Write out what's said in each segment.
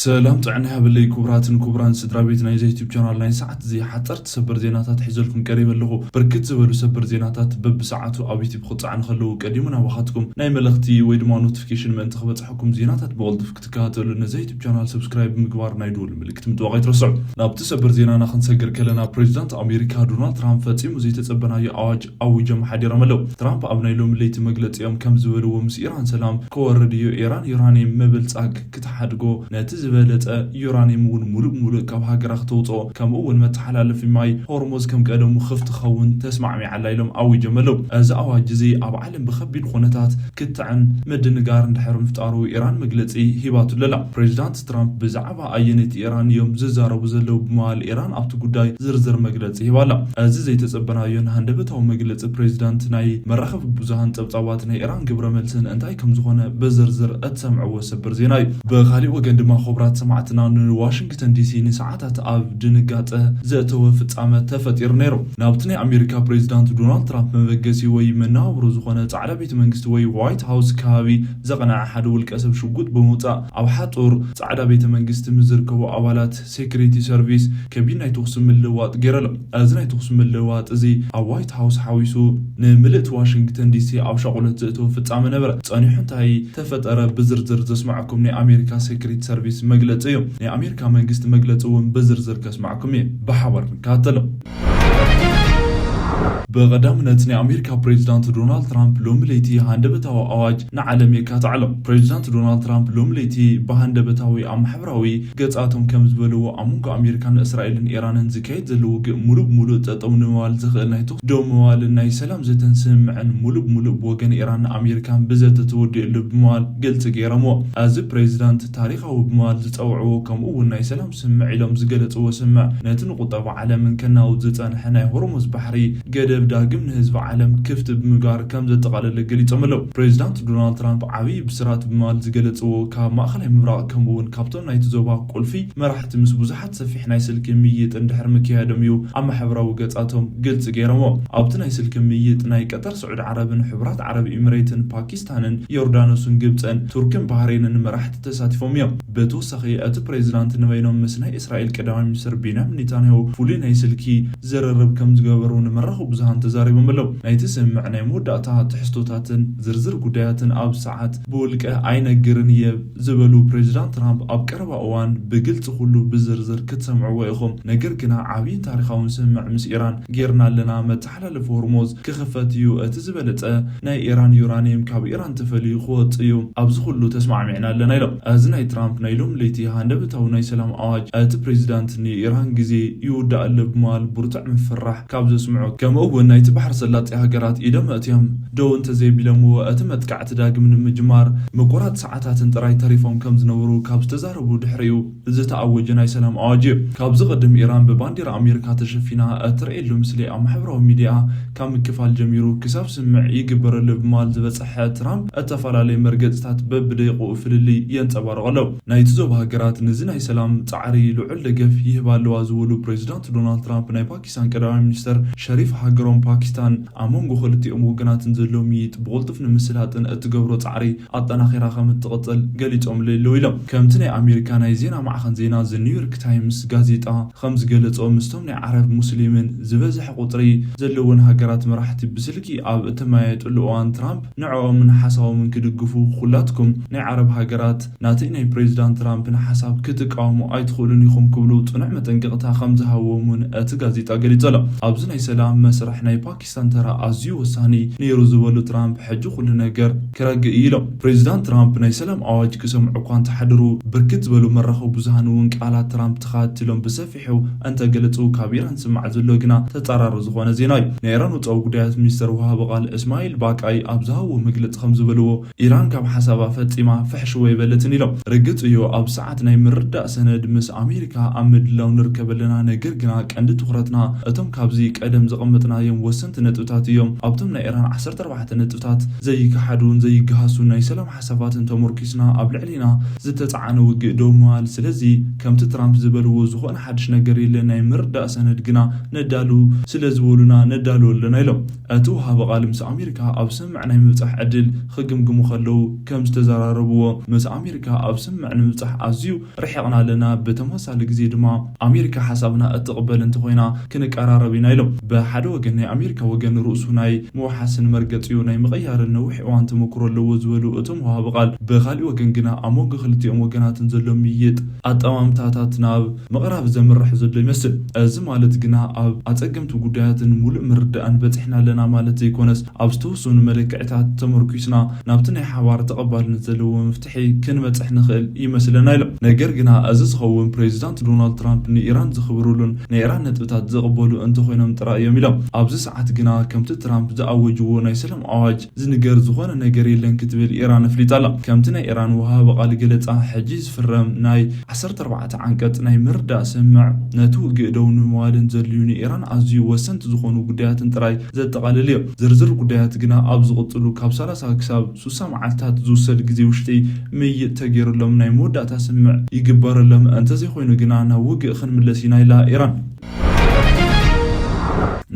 ሰላም ጥዕና ይሃበለይ ክቡራትን ክቡራን ስድራ ቤት ናይዚ ዩቲዩብ ቻናል። ናይ ሰዓት እዚ ሓፀርቲ ሰበር ዜናታት ሒዘልኩም ቀሪበ ኣለኹ። ብርክት ዝበሉ ሰበር ዜናታት በብሰዓቱ ኣብ ዩቲዩብ ክፀዓኑ ከለዉ ቀዲሙ ናባኻትኩም ናይ መልእኽቲ ወይ ድማ ኖቲፊኬሽን ምእንቲ ክበፅሐኩም ዜናታት ብቕልጡፍ ክትከታተሉ ነዚ ዩቲዩብ ቻናል ሰብስክራይብ ምግባር ናይ ደወል ምልክት ምጥዋቕ ኣይትረስዑ። ናብቲ ሰበር ዜናና ክንሰግር ከለና ፕሬዚዳንት ኣሜሪካ ዶናልድ ትራምፕ ፈፂሙ ዘይተፀበናዮ ኣዋጅ ኣዊጆም ሓዲሮም ኣለዉ። ትራምፕ ኣብ ናይ ሎሚ ለይቲ መግለፂኦም ከም ዝበልዎ ምስ ኢራን ሰላም ክወርድ እዩ። ኢራን ዩራኒየም ምብልፃግ ክትሓድጎ ነቲ ዝበለፀ ዩራኒየም እውን ሙሉእ ሙሉእ ካብ ሃገራ ክተውፅኦ ከምኡ እውን መተሓላለፊ ማይ ሆርሞዝ ከም ቀደሙ ክፍቲ ክኸውን ተስማዕሚዓ ኣላ ኢሎም ኣዊጆም ኣለዉ። እዚ ኣዋጅ እዚ ኣብ ዓለም ብከቢድ ኩነታት ክትዕን ምድንጋር እንድሕር ምፍጣሩ ኢራን መግለፂ ሂባትሉ ኣላ። ፕሬዚዳንት ትራምፕ ብዛዕባ ኣየነይቲ ኢራን እዮም ዝዛረቡ ዘለዉ ብምባል ኢራን ኣብቲ ጉዳይ ዝርዝር መግለፂ ሂባ ኣላ። እዚ ዘይተፀበናዮን ሃንደበታዊ መግለፂ ፕሬዚዳንት ናይ መራኸቢ ብዙሃን ፀብፃባት ናይ ኢራን ግብረ መልስን እንታይ ከም ዝኾነ ብዝርዝር እትሰምዕዎ ሰበር ዜና እዩ። ብኻሊእ ወገን ድማ ክቡራት ሰማዕትና ንዋሽንግተን ዲሲ ንሰዓታት ኣብ ድንጋፀ ዘእተወ ፍጻመ ተፈጢሩ ነይሩ። ናብቲ ናይ ኣሜሪካ ፕሬዚዳንት ዶናልድ ትራምፕ መበገሲ ወይ መነባብሮ ዝኾነ ጻዕዳ ቤተ መንግስቲ ወይ ዋይት ሃውስ ከባቢ ዘቐነዐ ሓደ ውልቀ ሰብ ሽጉጥ ብምውጻእ ኣብ ሓጹር ጻዕዳ ቤተ መንግስቲ ምስ ዝርከቡ ኣባላት ሴኩሪቲ ሰርቪስ ከቢድ ናይ ተኹሲ ምልውዋጥ ገይሩ ኣሎ። እዚ ናይ ተኹሲ ምልውዋጥ እዚ ኣብ ዋይት ሃውስ ሓዊሱ ንምልእቲ ዋሽንግተን ዲሲ ኣብ ሻቑለት ዘእተወ ፍጻመ ነበረ። ጸኒሑ እንታይ ተፈጠረ ብዝርዝር ዘስማዕኩም ናይ ኣሜሪካ ሴኩሪቲ ሰርቪስ መግለጺ እዩ። ናይ ኣሜሪካ መንግስቲ መግለጺ እውን ብዝርዝር ከስማዕኩም እየ። ብሓባር ንከታተሎ። ብቐዳምነት ናይ ኣሜሪካ ፕሬዚዳንት ዶናልድ ትራምፕ ሎሚ ለይቲ ሃንደበታዊ ኣዋጅ ንዓለም የካትዕ ኣሎ። ፕሬዚዳንት ዶናልድ ትራምፕ ሎሚ ለይቲ ብሃንደበታዊ ኣብ ማሕበራዊ ገጻቶም ከም ዝበልዎ ኣብ መንጎ ኣሜሪካን እስራኤልን ኢራንን ዝካየድ ዘሎ ውግእ ሙሉእ ብሙሉእ ጠጠው ንምባል ዝኽእል ናይ ተኹሲ ደው ምባልን ናይ ሰላም ዘተን ስምምዕን ሙሉእ ብሙሉእ ብወገን ኢራን ኣሜሪካን ብዘተ ተወዲኡ ኣሎ ብምባል ግልጺ ገይሮምዎ። እዚ ፕሬዚዳንት ታሪኻዊ ብምባል ዝጸውዕዎ ከምኡ እውን ናይ ሰላም ስምምዕ ኢሎም ዝገለጽዎ ስምምዕ ነቲ ንቁጠባ ዓለምን ከናውጽ ዝጸንሐ ናይ ሆርሙዝ ባሕሪ ገደብ ዳግም ንህዝቢ ዓለም ክፍቲ ብምግባር ከም ዘጠቓለለ ገሊጾም ኣለዉ። ፕሬዚዳንት ዶናልድ ትራምፕ ዓብዪ ብስራት ብምባል ዝገለጽዎ ካብ ማእኸላይ ምብራቕ ከምኡ እውን ካብቶም ናይቲ ዞባ ቁልፊ መራሕቲ ምስ ብዙሓት ሰፊሕ ናይ ስልኪ ምይይጥ እንድሕር ምክያዶም እዩ ኣብ ማሕበራዊ ገጻቶም ግልጺ ገይሮምዎ። ኣብቲ ናይ ስልኪ ምይይጥ ናይ ቀጠር፣ ስዑድ ዓረብን ሕቡራት ዓረብ ኢሚሬትን ፓኪስታንን ዮርዳኖስን ግብጽን ቱርክን ባህሬንን መራሕቲ ተሳቲፎም እዮም። ብተወሳኺ እቲ ፕሬዚዳንት ንበይኖም ምስ ናይ እስራኤል ቀዳማይ ሚኒስትር ቤንያሚን ኔታንያሁ ፍሉይ ናይ ስልኪ ዝርርብ ከም ዝገበሩ ንመራኸቢ ብዙሃን ተዛሪቦም ኣለዉ። ናይቲ ስምምዕ ናይ መወዳእታ ትሕዝቶታትን ዝርዝር ጉዳያትን ኣብ ሰዓት ብውልቀ ኣይነግርን እየ ዝበሉ ፕሬዚዳንት ትራምፕ ኣብ ቀረባ እዋን ብግልፂ ኩሉ ብዝርዝር ክትሰምዕዎ ኢኹም። ነገር ግና ዓብይን ታሪኻውን ስምምዕ ምስ ኢራን ጌርና ኣለና። መተሓላለፊ ሆርሞዝ ክኽፈት እዩ። እቲ ዝበለፀ ናይ ኢራን ዩራኒየም ካብ ኢራን ተፈልዩ ክወፅእ እዩ። ኣብዚ ኩሉ ተስማዕሚዕና ኣለና ኢሎም። እዚ ናይ ትራምፕ ናይ ሎም ለይቲ ሃንደበታዊ ናይ ሰላም ኣዋጅ እቲ ፕሬዚዳንት ንኢራን ግዜ ይውዳእ ኣሎ ብምባል ብርቱዕ ምፍራሕ ካብ ዘስምዑ ከምኡ እውን ናይቲ ባሕሪ ሰላጤ ሃገራት ኢዶም ኣእትዮም ደው እንተዘይቢሎምዎ እቲ መጥቃዕቲ ዳግም ንምጅማር ምቁራት ሰዓታትን ጥራይ ተሪፎም ከም ዝነበሩ ካብ ዝተዛረቡ ድሕሪኡ ዝተኣወጀ ናይ ሰላም ኣዋጅ እዩ። ካብዚ ቀደም ኢራን ብባንዲራ ኣሜሪካ ተሸፊና እትርእየሉ ምስሊ ኣብ ማሕበራዊ ሚድያ ካብ ምክፋል ጀሚሩ ክሳብ ስምምዕ ይግበረሉ ብምባል ዝበፀሐ ትራምፕ እተፈላለየ መርገፅታት በብደቂቑ ፍልልይ የንፀባርቑ ኣለዉ። ናይቲ ዞባ ሃገራት ነዚ ናይ ሰላም ፃዕሪ ልዑል ደገፍ ይህባ ኣለዋ ዝበሉ ፕሬዚዳንት ዶናልድ ትራምፕ ናይ ፓኪስታን ቀዳማይ ሚኒስትር ሸሪፍ ሃገሮም ፓኪስታን ኣብ መንጎ ክልቲኦም ወገናትን ዘሎ ምይይጥ ብቕልጡፍ ንምስላጥን እትገብሮ ፃዕሪ ኣጠናኺራ ከም እትቕፅል ገሊፆምሉ ኣለዉ ኢሎም። ከምቲ ናይ ኣሜሪካ ናይ ዜና ማዕኸን ዜና ዘ ኒውዮርክ ታይምስ ጋዜጣ ከም ዝገለፆ ምስቶም ናይ ዓረብ ሙስሊምን ዝበዝሐ ቁፅሪ ዘለወን ሃገራት መራሕቲ ብስልኪ ኣብ እተመያየጥሉ እዋን ትራምፕ ንዕኦምን ሓሳቦምን ክድግፉ ኩላትኩም ናይ ዓረብ ሃገራት ናተይ ናይ ፕሬዚዳንት ትራምፕ ንሓሳብ ክትቃወሙ ኣይትኽእሉን ኢኹም ክብሉ ጽኑዕ መጠንቀቕታ ከም ዝሃብዎም እውን እቲ ጋዜጣ ገሊጹ ኣሎ። ኣብዚ ናይ ሰላም መስርሕ ናይ ፓኪስታን ተራ ኣዝዩ ወሳኒ ነይሩ ዝበሉ ትራምፕ ሕጂ ኩሉ ነገር ክረግእ እዩ ኢሎም። ፕሬዚዳንት ትራምፕ ናይ ሰላም ኣዋጅ ክሰምዑ እኳ እንተሓደሩ ብርክት ዝበሉ መራኸቢ ብዙሃን እውን ቃላት ትራምፕ ተኸታቲሎም ብሰፊሑ እንተገለጹ ካብ ኢራን ዝስማዕ ዘሎ ግና ተጻራሪ ዝኾነ ዜና እዩ። ናይ ኢራን ውጻዊ ጉዳያት ሚኒስተር ወሃቢ ቃል እስማኤል ባቃይ ኣብ ዝሃብዎ መግለጺ ከም ዝበልዎ ኢራን ካብ ሓሳባ ፈጺማ ፍሕሽው ኣይበለትን ኢሎም። ርግጽ እዩ ኣብ ሰዓት ናይ ምርዳእ ሰነድ ምስ ኣሜሪካ ኣብ ምድላው ንርከብ ኣለና፣ ነገር ግና ቀንዲ ትኹረትና እቶም ካብዚ ቀደም ዘቐመ ዘቐመጥናዮም ወሰንቲ ነጥብታት እዮም። ኣብቶም ናይ ኢራን ዓሰርተ ኣርባዕተ ነጥብታት ዘይከሓዱን ዘይገሃሱን ናይ ሰላም ሓሳባትን ተመርኪስና ኣብ ልዕሊና ዝተጻዕነ ውግእ ደው ምባል። ስለዚ ከምቲ ትራምፕ ዝበልዎ ዝኾነ ሓድሽ ነገር የለን፣ ናይ ምርዳእ ሰነድ ግና ነዳሉ ስለ ዝበሉና ነዳሉ ኣለና ኢሎም። እቲ ወሃቢ ቃል ምስ ኣሜሪካ ኣብ ስምምዕ ናይ ምብጻሕ ዕድል ክግምግሙ ከለዉ ከም ዝተዘራረብዎ፣ ምስ ኣሜሪካ ኣብ ስምምዕ ንምብጻሕ ኣዝዩ ርሒቕና ኣለና፣ ብተመሳሳሊ ግዜ ድማ ኣሜሪካ ሓሳብና እትቕበል እንተኾይና ክንቀራረብ ኢና ኢሎም። ብሓደ ወገን ናይ ኣሜሪካ ወገን ርእሱ ናይ ምውሓስን መርገጺኡ ናይ ምቕያርን ነዊሕ እዋን ተመክሮ ኣለዎ ዝበሉ እቶም ወሃቢ ቃል፣ ብኻሊእ ወገን ግና ኣብ መንጎ ክልቲኦም ወገናትን ዘሎ ምይይጥ ኣጠማምታታት ናብ ምቕራብ ዘምርሕ ዘሎ ይመስል። እዚ ማለት ግና ኣብ ኣጸገምቲ ጉዳያትን ሙሉእ ምርዳእን በጺሕና ኣለና ማለት ዘይኮነስ፣ ኣብ ዝተወሰኑ መለክዕታት ተመርኪስና ናብቲ ናይ ሓባር ተቐባልነት ዘለዎ መፍትሒ ክንበጽሕ ንኽእል ይመስለና ኢሎም። ነገር ግና እዚ ዝኸውን ፕሬዚዳንት ዶናልድ ትራምፕ ንኢራን ዝኽብሩሉን ናይ ኢራን ነጥብታት ዝቕበሉ እንተኾይኖም ጥራይ እዮም ኢሎም። ኣብዚ ሰዓት ግና ከምቲ ትራምፕ ዝኣወጅዎ ናይ ሰላም ኣዋጅ ዝንገር ዝኾነ ነገር የለን ክትብል ኢራን ኣፍሊጣ ኣላ። ከምቲ ናይ ኢራን ወሃቢ ቃል ገለጻ፣ ሕጂ ዝፍረም ናይ ዓሰርተ ኣርባዕተ ዓንቀጽ ናይ ምርዳእ ስምምዕ ነቲ ውግእ ደው ንምባልን ዘድልዩ ንኢራን ኣዝዩ ወሰንቲ ዝኾኑ ጉዳያትን ጥራይ ዘጠቓልል እዩ። ዝርዝር ጉዳያት ግና ኣብ ዝቕጽሉ ካብ ሰላሳ ክሳብ ስሳ መዓልታት ዝውሰድ ግዜ ውሽጢ ምይይጥ ተገይሩሎም ናይ መወዳእታ ስምምዕ ይግበረሎም፣ እንተዘይኮይኑ ግና ናብ ውግእ ክንምለስ ኢና ኢላ ኢራን።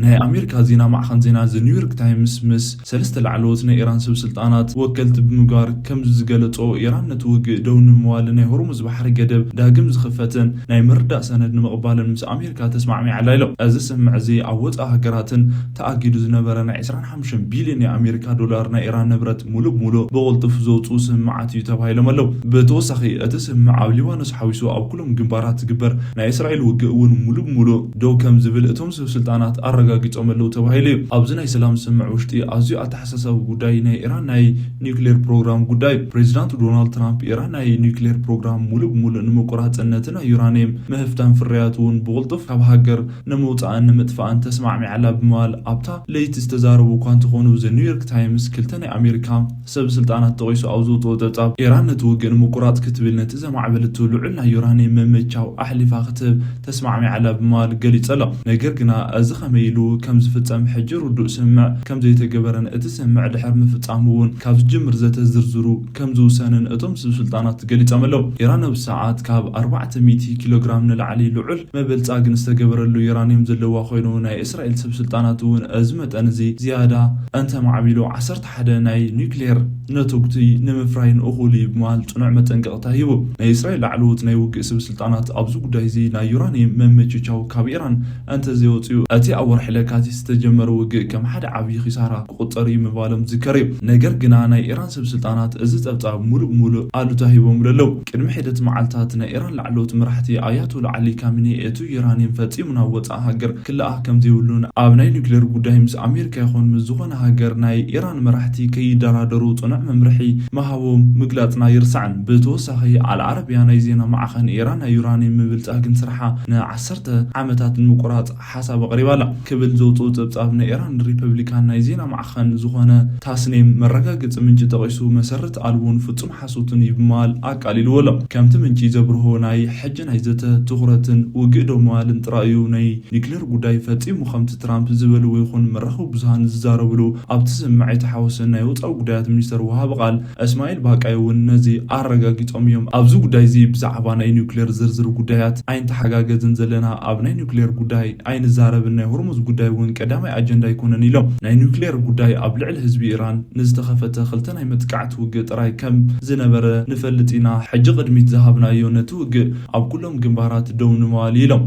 ናይ ኣሜሪካ ዜና ማዕኸን ዜና ዘ ኒውዮርክ ታይምስ ምስ ሰለስተ ላዕለዎት ናይ ኢራን ሰብ ስልጣናት ወከልቲ ብምግባር ከም ዝገለጾ፣ ኢራን ነቲ ውግእ ደው ንምባል ናይ ሆርሙዝ ባሕሪ ገደብ ዳግም ዝኽፈትን ናይ ምርዳእ ሰነድ ንምቕባልን ምስ ኣሜሪካ ተስማዕሚዓ ኣላ ኢሎም። እዚ ስምምዕ እዚ ኣብ ወጻኢ ሃገራትን ተኣጊዱ ዝነበረ ናይ ዕስራን ሓሙሽተን ቢልዮን ናይ ኣሜሪካ ዶላር ናይ ኢራን ንብረት ሙሉእ ብሙሉእ ብቕልጡፍ ዘውጽኡ ስምምዓት እዩ ተባሂሎም ኣለዉ። ብተወሳኺ እቲ ስምምዕ ኣብ ሊባኖስ ሓዊሱ ኣብ ኩሎም ግንባራት ዝግበር ናይ እስራኤል ውግእ እውን ሙሉእ ብሙሉእ ደው ከም ዝብል እቶም ሰብ ስልጣናት ኣረጋጊጾም ኣለዉ ተባሂሉ እዩ። ኣብዚ ናይ ሰላም ስምምዕ ውሽጢ ኣዝዩ ኣተሓሳሳቢ ጉዳይ ናይ ኢራን ናይ ኒውክሌር ፕሮግራም ጉዳይ። ፕሬዚዳንት ዶናልድ ትራምፕ ኢራን ናይ ኒውክሌር ፕሮግራም ሙሉእ ብሙሉእ ንምቁራጽን ነቲ ናይ ዩራኒየም ምህፍታም ፍርያት እውን ብቕልጡፍ ካብ ሃገር ንምውጻእን ንምጥፋእን ተስማዕሚዓ ኣላ ብምባል ኣብታ ለይቲ ዝተዛረቡ እኳ እንተኾኑ፣ ዘ ኒውዮርክ ታይምስ ክልተ ናይ ኣሜሪካ ሰብ ስልጣናት ጠቒሱ ኣብ ዘውጽኦ ጸብጻብ፣ ኢራን ነቲ ውግእ ንምቁራጽ ክትብል ነቲ ዘማዕበለቶ ልዑል ናይ ዩራኒየም መመቻው ኣሕሊፋ ክትህብ ተስማዕሚዓ ኣላ ብምባል ገሊጹ ኣሎ። ነገር ግና እዚ ከመይ ኢሉ ከም ዝፍጸም ሕጂ ርዱእ ስምምዕ ከም ዘይተገበረን እቲ ስምምዕ ድሕሪ ምፍጻሙ እውን ካብ ዝጅምር ዘተ ዝርዝሩ ከም ዝውሰንን እቶም ሰብ ስልጣናት ገሊጾም ኣለዉ። ኢራን ኣብ ሰዓት ካብ ኣርባዕተ ሚእቲ ኪሎ ግራም ንላዕሊ ልዑል መበልጻጊ ዝተገበረሉ ዩራኒየም ዘለዋ ኮይኑ፣ ናይ እስራኤል ሰብ ስልጣናት እውን እዚ መጠን እዚ ዝያዳ እንተማዕቢሉ ዓሰርተ ሓደ ናይ ኒውክሌር ነተጉቲ ንምፍራይን እኹል እዩ ብምባል ጽኑዕ መጠንቀቕታ ሂቡ። ናይ እስራኤል ላዕለዎት ናይ ውግእ ሰብ ስልጣናት ኣብዚ ጉዳይ እዚ ናይ ዩራኒየም መመቸቻው ካብ ኢራን እንተዘይወጽኡ፣ እቲ ኣብ ወርሒ ለካቲት ዝተጀመረ ውግእ ከም ሓደ ዓብዪ ኪሳራ ክቑጸር እዩ ምባሎም ዝዝከር እዩ። ነገር ግና ናይ ኢራን ሰብ ስልጣናት እዚ ጸብጻብ ሙሉእ ብሙሉእ ኣሉታ ሂቦምሉ ኣለዉ። ቅድሚ ሒደት መዓልታት ናይ ኢራን ላዕለዎት መራሕቲ ኣያቶላ ዓሊ ካሚኔ እቲ ዩራኒየም ፈጺሙ ናብ ወጻኢ ሃገር ክለኣኽ ከም ዘይብሉን ኣብ ናይ ኒውክሌር ጉዳይ ምስ ኣሜሪካ ይኹን ምስ ዝኾነ ሃገር ናይ ኢራን መራሕቲ ከይደራደሩ ጽኑዕ መምርሒ ምሃቦም ምግላጽና ይርሳዕን። ብተወሳኺ ኣል ዓረብያ ናይ ዜና ማዕኸን ኢራን ናይ ዩራኒየም ምብልጻግን ስርሓ ንዓሰርተ ዓመታት ንምቁራጽ ሓሳብ ኣቕሪባ ኣላ ክብል ዘውጽኦ ጸብጻብ ናይ ኢራን ሪፐብሊካን ናይ ዜና ማዕኸን ዝኾነ ታስኒም መረጋገጺ ምንጪ ጠቒሱ መሰረት ኣልቦን ፍጹም ሓሶትን እዩ ብምባል ኣቃሊልዎ ኣሎ። ከምቲ ምንጪ ዘብርሆ ናይ ሕጂ ናይ ዘተ ትኹረትን ውግእ ደው ምባልን ጥራይ እዩ። ናይ ኒውክሌር ጉዳይ ፈጺሙ ከምቲ ትራምፕ ዝበልዎ ይኹን መራኸቢ ብዙሃን ዝዛረብሉ ኣብቲ ስምምዕ ኣይተሓወሰን። ናይ ወጻኢ ጉዳያት ሚኒስተር ወሃቢ ቃል እስማኤል ባቃይ እውን ነዚ ኣረጋጊጾም እዮም። ኣብዚ ጉዳይ እዚ ብዛዕባ ናይ ኒውክሌር ዝርዝር ጉዳያት ኣይንተሓጋገዝን ዘለና፣ ኣብ ናይ ኒውክሌር ጉዳይ ኣይንዛረብን፣ ናይ ሆርሙዝ ጉዳይ እውን ቀዳማይ ኣጀንዳ ኣይኮነን ኢሎም። ናይ ኒውክሌር ጉዳይ ኣብ ልዕሊ ህዝቢ ኢራን ንዝተኸፈተ ክልተ ናይ መጥቃዕቲ ውግእ ጥራይ ከም ዝነበረ ንፈልጥ ኢና። ሕጂ ቅድሚት ዝሃብናዮ ነቲ ውግእ ኣብ ኩሎም ግንባራት ደው ንምባል ኢሎም።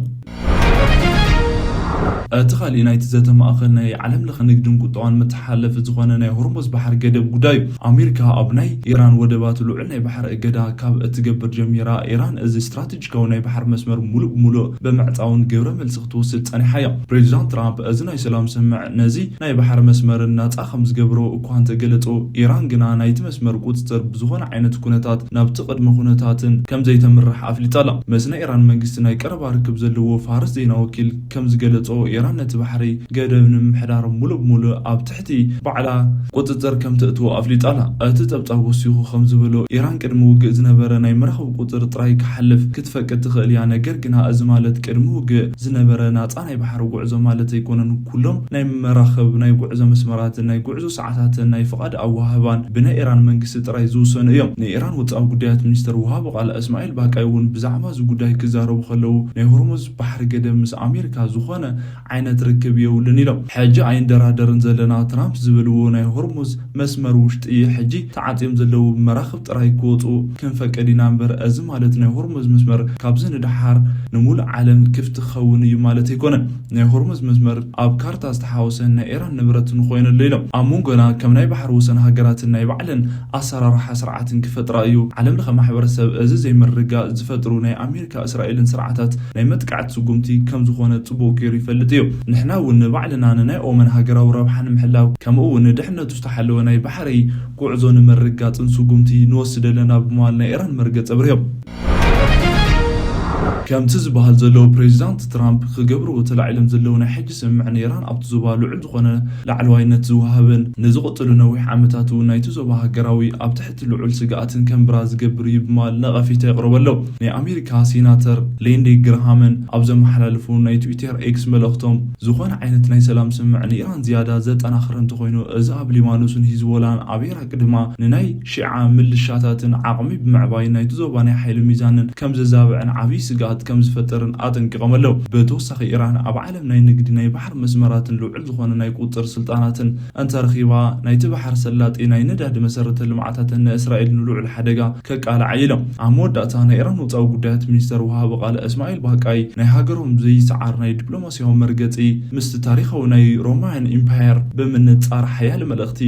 እቲ ካሊእ ናይቲ ዘተ ማእኸል ናይ ዓለም ለኸ ንግድን ቁጠባን መተሓላለፊ ዝኾነ ናይ ሆርሙዝ ባሕሪ ገደብ ጉዳይ እዩ። ኣሜሪካ ኣብ ናይ ኢራን ወደባት ልዑል ናይ ባሕሪ እገዳ ካብ እትገብር ጀሚራ፣ ኢራን እዚ ስትራቴጂካዊ ናይ ባሕሪ መስመር ሙሉእ ብሙሉእ ብምዕጻውን ግብረ መልሲ ክትወስድ ጸኒሓ እያ። ፕሬዚዳንት ትራምፕ እዚ ናይ ሰላም ስምምዕ ነዚ ናይ ባሕሪ መስመርን ናጻ ከም ዝገብሮ እኳ እንተገለጹ፣ ኢራን ግና ናይቲ መስመር ቁጽጽር ብዝኾነ ዓይነት ኩነታት ናብቲ ቅድመ ኩነታትን ከም ዘይተምርሕ ኣፍሊጣ ኣላ። ምስ ናይ ኢራን መንግስቲ ናይ ቀረባ ርክብ ዘለዎ ፋርስ ዜና ወኪል ከም ዝገለጾ፣ ኢራን ነቲ ባሕሪ ገደብ ንምምሕዳር ሙሉእ ብሙሉእ ኣብ ትሕቲ ባዕላ ቁጽጽር ከም ተእትዎ ኣፍሊጣ ኣላ። እቲ ጸብጻብ ወሲኹ ከም ዝበሎ፣ ኢራን ቅድሚ ውግእ ዝነበረ ናይ መራኽብ ቁጽር ጥራይ ክሓልፍ ክትፈቅድ ትኽእል እያ። ነገር ግና፣ እዚ ማለት ቅድሚ ውግእ ዝነበረ ናጻ ናይ ባሕሪ ጉዕዞ ማለት ኣይኮነን። ኩሎም ናይ መራኽብ ናይ ጉዕዞ መስመራትን ናይ ጉዕዞ ሰዓታትን ናይ ፍቓድ ኣወሃህባን ብናይ ኢራን መንግስቲ ጥራይ ዝውሰኑ እዮም። ናይ ኢራን ወጻኢ ጉዳያት ሚኒስተር ወሃቢ ቃል እስማኤል ባቃይ እውን ብዛዕባ እዚ ጉዳይ ክዛረቡ ከለዉ፣ ናይ ሆርሙዝ ባሕሪ ገደብ ምስ ኣሜሪካ ዝኾነ ዓይነት ርክብ የብሉን ኢሎም። ሕጂ ኣይንደራደርን ዘለና፣ ትራምፕ ዝብልዎ ናይ ሆርሙዝ መስመር ውሽጢ ሕጂ ተዓጽዮም ዘለዉ መራኽብ ጥራይ ክወጹ ክንፈቅድ ኢና እምበር፣ እዚ ማለት ናይ ሆርሙዝ መስመር ካብዚ ንደሓር ንሙሉእ ዓለም ክፍቲ ክኸውን እዩ ማለት ኣይኮነን። ናይ ሆርሙዝ መስመር ኣብ ካርታ ዝተሓወሰ ናይ ኢራን ንብረት ንኾይነሉ ኢሎም። ኣብ መንጎና ከም ናይ ባሕሪ ወሰን ሃገራትን ናይ ባዕለን ኣሰራርሓ ስርዓትን ክፈጥራ እዩ። ዓለም ለኸ ማሕበረሰብ እዚ ዘይምርግጋእ ዝፈጥሩ ናይ ኣሜሪካ እስራኤልን ስርዓታት ናይ መጥቃዕቲ ስጉምቲ ከም ዝኾነ ጽቡቕ ገይሩ ይፈልጥ እዩ። ንሕና እውን ንባዕልና ንናይ ኦመን ሃገራዊ ረብሓ ንምሕላው፣ ከምኡ እውን ንድሕነቱ ዝተሓለወ ናይ ባሕሪ ጉዕዞ ንምርግጋጽን ስጉምቲ ንወስድ ኣለና ብምባል ናይ ኢራን መርገጽ ኣብሪሆም። ከምቲ ዝበሃል ዘሎ፣ ፕሬዚዳንት ትራምፕ ክገብርዎ ተላዒሎም ዘለዉ ናይ ሕጂ ስምምዕ ንኢራን ኣብቲ ዞባ ልዑል ዝኾነ ላዕለዋይነት ዝወሃብን ንዝቕጽሉ ነዊሕ ዓመታት እውን ናይቲ ዞባ ሃገራዊ ኣብ ትሕቲ ልዑል ስግኣትን ከም ብራ ዝገብር እዩ ብምባል ነቐፌታ የቕርቡ ኣለዉ። ናይ ኣሜሪካ ሴናተር ሊንዴ ግርሃምን ኣብ ዘመሓላለፉ ናይ ትዊተር ኤክስ መልእኽቶም፣ ዝኾነ ዓይነት ናይ ሰላም ስምምዕ ንኢራን ዝያዳ ዘጠናኽር እንተኾይኑ፣ እዚ ኣብ ሊባኖስን ሂዝቦላን ኣብ ኢራቅ ድማ ንናይ ሺዓ ምልሻታትን ዓቕሚ ብምዕባይ ናይቲ ዞባ ናይ ሓይሊ ሚዛንን ከም ዘዛብዕን ዓብዪ ስግኣት ከም ዝፈጥርን ኣጠንቂቖም ኣለዉ። ብተወሳኺ ኢራን ኣብ ዓለም ናይ ንግዲ ናይ ባሕር መስመራትን ልዑል ዝኾነ ናይ ቁጽር ስልጣናትን እንተረኺባ፣ ናይቲ ባሕር ሰላጤ ናይ ነዳዲ መሰረተ ልምዓታትን ንእስራኤል ንልዑል ሓደጋ ከቃልዓ ኢሎም። ኣብ መወዳእታ ናይ ኢራን ወጻኢ ጉዳያት ሚኒስተር ወሃቢ ቃል እስማኤል ባቃይ ናይ ሃገሮም ዘይሰዓር ናይ ዲፕሎማሲያዊ መርገጺ ምስቲ ታሪኻዊ ናይ ሮማውያን ኢምፓየር ብምንጻር ሓያል መልእኽቲ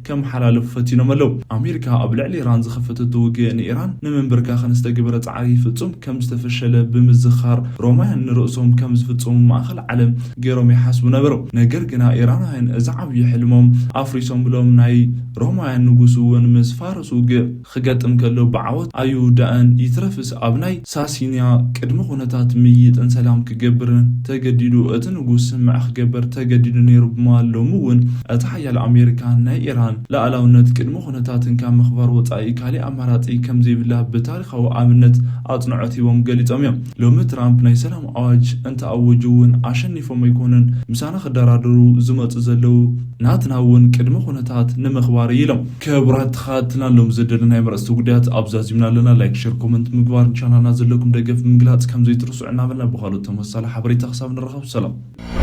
ከመሓላልፉ ፈቲኖም ኣለዉ። ኣሜሪካ ኣብ ልዕሊ ኢራን ዝኸፈተቶ ውግእ ንኢራን ንምንብርካኽን ዝተገበረ ጻዕሪ ፍጹም ከም ዝተፈሸለ ብምዝኻር፣ ሮማውያን ንርእሶም ከም ዝፍጽሙ ማእከል ዓለም ገይሮም ይሓስቡ ነበሩ። ነገር ግና ኢራናውያን እዚ ዓብዪ ሕልሞም ኣፍሪሶም ብሎም ናይ ሮማውያን ንጉስ እውን ምስ ፋርስ ውግእ ክገጥም ከሎ ብዓወት ኣይውዳእን፣ ይትረፍስ ኣብ ናይ ሳሲንያ ቅድመ ኩነታት ምይይጥን ሰላም ክገብርን ተገዲዱ። እቲ ንጉስ ስምዕ ክገብር ተገዲዱ ነይሩ ብምባል፣ ሎሚ እውን እቲ ሓያል ኣሜሪካ ናይ ኢራን ልኣላውነት ቅድመ ኩነታትን ካብ ምኽባር ወጻኢ ካሊእ ኣማራጺ ከም ዘይብላ ብታሪኻዊ ኣብነት ኣጽንዖት ሂቦም ገሊጾም እዮም። ሎሚ ትራምፕ ናይ ሰላም ኣዋጅ እንተኣወጁ እውን ኣሸኒፎም ኣይኮኑን ምሳና ክደራደሩ ዝመጹ ዘለዉ፣ ናትና እውን ቅድመ ኩነታት ንምኽባር እዩ ኢሎም። ክቡራት ተኸታተልትና፣ ሎም ዘደለናዮም ኣርእስቲ ጉዳያት ኣብዚ ኣዚምና ኣለና። ላይክ፣ ሸር፣ ኮመንት ምግባር፣ ንቻናልና ዘለኩም ደገፍ ምግላጽ ከም ዘይትርስዑ እናበልና፣ ብኻልኦት ተመሳሳሊ ሓበሬታ ክሳብ ንራኸብ ሰላም።